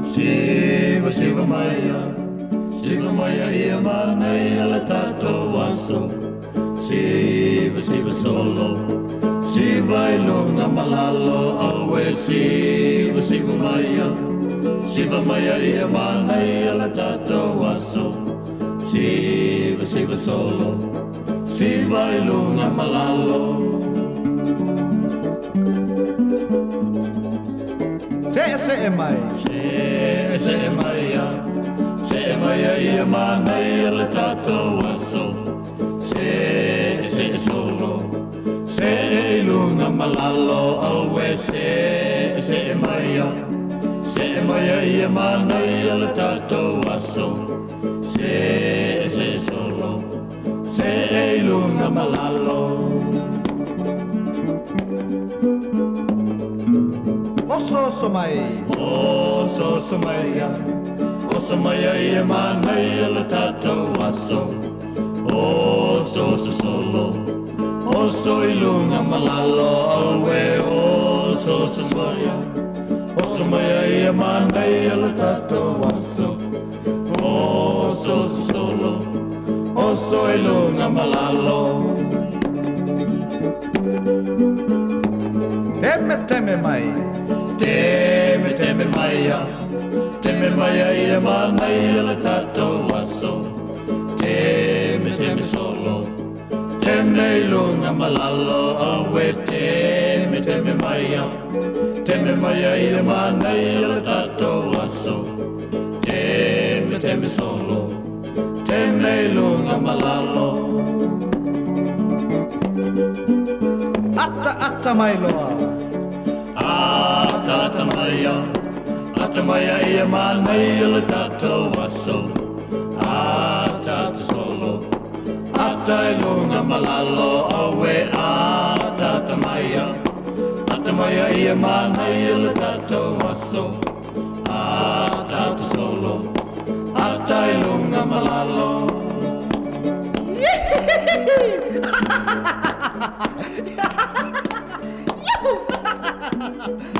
Siva Siva Maya, Siva Maya ia manaia le tatou aso. Siva Siva solo, Siva i luga ma lalo, aue Siva Siva Maya, Siva Maya ia manaia le tatou aso. Siva Siva solo, Siva i luga ma lalo. Se'ese'e mai. Se'ese'e maia, se'e maia ia manaia le tatou aso. Se'ese'e solo, se'e i luga ma lalo, aue se'ese'e maia, se'e maia ia manaia le tatou aso. Se'ese'e solo, se'e i luga ma lalo. Osooso mai. Osooso maia, oso maia ia manaia le tatou aso. Osooso solo, oso i luga ma lalo, aue osooso maia, oso maia ia manaia le tatou aso. Osooso solo, oso i luga ma lalo. Teme teme mai. Teme teme maia, teme maia ia manaia le tatou aso. Teme teme solo, teme i luga ma lalo, aue teme teme maia, teme maia ia manaia le tatou aso. Teme teme solo, teme i luga ma lalo. Ata ata mai loa. Ata ata maia, ata maia ia manaia le tatou aso. Ata ata solo, ata i luga ma lalo, aue ata ata maia, ata maia ia manaia le tatou aso. Ata ata solo, ata i luga ma lalo. Yahoo!